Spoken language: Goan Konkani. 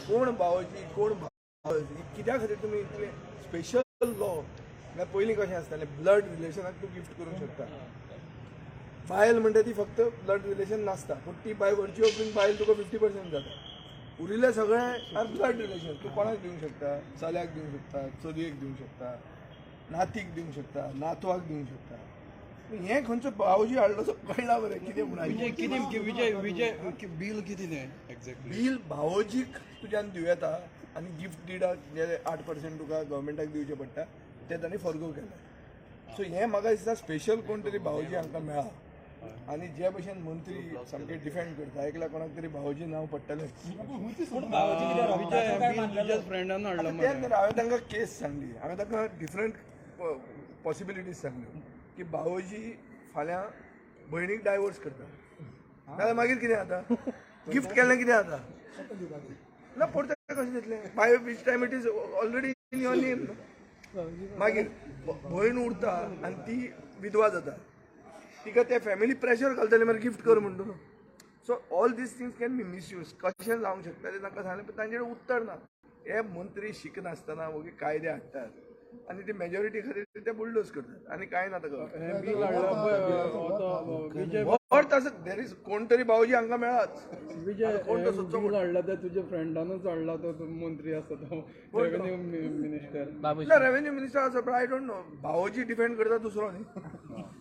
कोण भावोजी, कोण भावोजी, कित्या खातीर तुमी इतले स्पेशल लॉ? म्हळ्यार पयलीं कशें आसतालें, ब्लड रिलेशनाक तूं गिफ्ट करूंक शकता. बायल म्हणटा ती फक्त ब्लड रिलेशन नासता, पूण ती बाय वर्च्यू ऑफ बींग बायल तुका 50% जाता. उरिल्ले सगळे आर ब्लड रिलेशन. तूं कोणाक दिवंक शकता? चल्याक दिवंक शकता, चलयेक दिवंक शकता, नातीक दिवंक शकता, नातवाक दिवंक शकता. पूण हें खंयचो भावजी हाडलो तो कळना बरें कितें म्हणून. विजय, कितें विजय, विजय, बील कितें तें एक्झॅक्टली? बील भावोजीक तुज्यान दिवं येता आनी गिफ्ट डिडाक जे 8% तुका गव्हर्मेंटाक दिवचे पडटा ते तांणी फॉरगो केले. सो हें म्हाका दिसता स्पेशल कोण तरी भावोजी हांकां मेळ्ळा आनी जे भशेन मंत्री सामके डिफेंड करता, एकल्या कोणाक तरी भावोजी नांव पडटलें. पूण भावोजी कितें रक्ताचो काय विजय, बील मानलेलो? तुज्याच फ्रेंडान हाडला तें मरे. तर हांवें तांकां केस सांगली, हांवें तांकां डिफरंट पॉसिबिलिटीज सांगल्यो की भावोजी फाल्यां भयणीक डायवोर्स करता जाल्यार मागीर कितें जाता? गिफ्ट केल्लें कितें जाता? ना, परतें कशें दितलें? By which time it is already in your name. मागीर भयण उरता आनी ती विधवा जाता, तिका ते फॅमिली प्रेशर घालतले मरे, गिफ्ट कर म्हणटू. So all these things can be misuse. कशें जावंक शकता तें तांकां सांगलें, पण तांचे कडेन उत्तर ना. हे मंत्री शिकनासतना वोगी कायदे हाडटात आनी ती मेजॉरिटी खातीर ते बुलडोज करतात आनी कांय ना ताका. हें बील हाडला पळय तो विजय. अर्थ आसा, there is कोण तरी भावजी हांकां मेळाच. विजय, कोण तो सच्चो? बील हाडला ते तुज्या फ्रेंडानूच हाडला. तो तो मंत्री आसा, तो रेव्हेन्यू मिनिस्टर. ना, रेव्हेन्यू मिनिस्टर आसा, पण I don't know. भावोजी defend करता दुसरो न्ही.